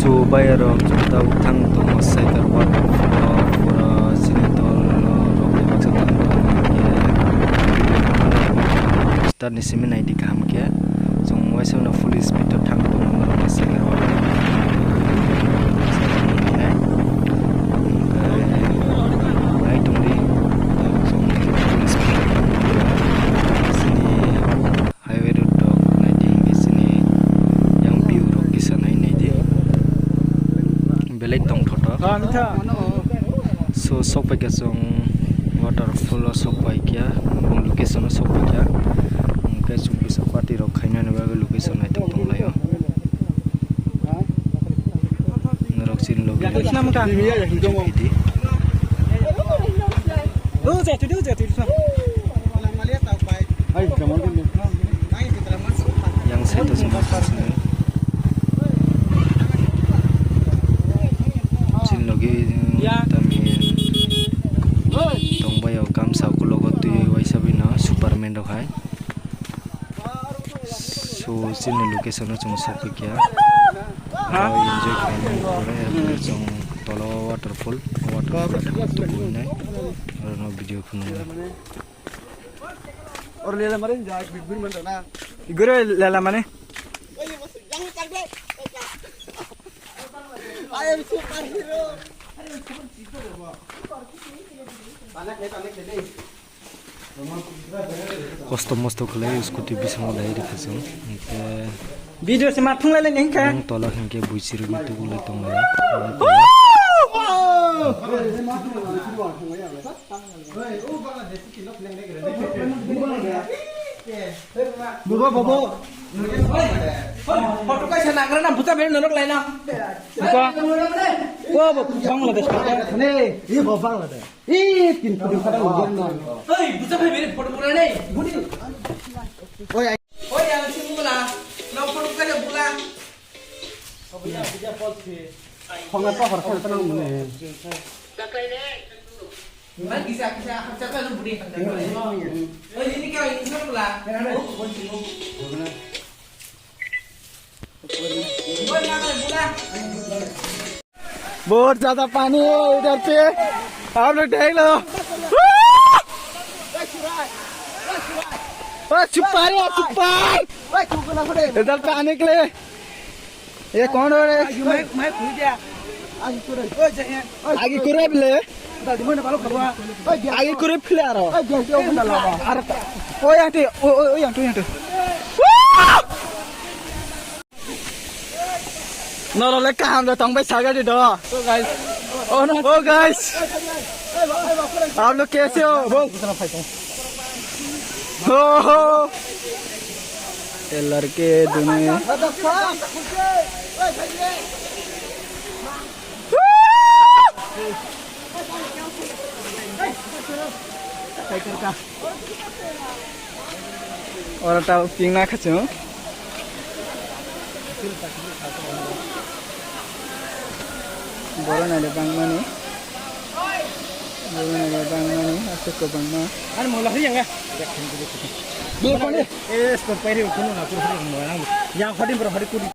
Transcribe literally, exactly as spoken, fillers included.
So, bayarok chwng tabuk thang tongo, Saigar waterfall, pura chini dol rok bai baksa thang tongo. Start ni simi naidi kaham khe, chwng waisa no full speed o thang tongo, norok Saigar waterfall. Nai tongdi, chwng full speed o thang tongo. Chini Highway road rok naidi hinkhe chini yang view rok kisa nai naidi. Belai tongthotok. So, sokpaikha chwng waterfall o sokpaikha, location o sokpaikha. Hinkhe chwng kisa party rok khainani bagwi location naithok tonglaio. Norok chini logi. Yang side o chwng sini. Chini logi tamni tongbaio gamsa ukulogo twiwi waisa bini Superman rok hai. So, chini location o chwng sokphaikha. Ha? Enjoy khainani pore, erpore chwng tola o waterfall, waterfall tubunai. Orono video phunuknai. Or lela mare, ja, big big man na. Igure lela mane. I am superhero. Kosto mosto khlai scooty bisingo dai rikha chwng. Hinkhe video se ma thunglai lai hinkhe. Ang tola hinkhe buisiri gwi tubulai tonglai. Bobo, bobo. Photo kaisa nagra na buta beri norok laina. Buka. Bobo, Bangladesh ka. Ne, ye bo Bangladesh. Ih, tin pudi kada ujian na. Hei, buta beri photo bura nei. Budi. Oi, oi, ang sini bula. Nang photo kada bula. Khonga to hor khonga to nang mune. बहुत ज्यादा पानी है इधर पे, आप लोग देख लो। ओ, सुपार है, सुपार। इधर पे आने के लिए। ये कौन हो रे? आगे, मैं, मैं खुल गया। आगे करो। ओ, जय हिंद। आगे करो बोले। दादी, मैंने बालों खवा। आगे करो फिर आ रहा हूँ। अरे, ओ, यहाँ पे, ओ, ओ, ओ, यहाँ पे, यहाँ पे। Norok le kaham da tong bai saga di do. So guys. Oh no. Oh guys. Aap log kaise ho? Bo. Oh. Ye ladke dune. Oro tao pingna kha chwng. Borok naile bangmani. Borok naile bangmani, aswk kwbangma. Ani mola hwi yang ya. Bo kone? Eh, sport pairi, kuno na, kuno na, kuno na. Yang hodi bro, hodi kudi.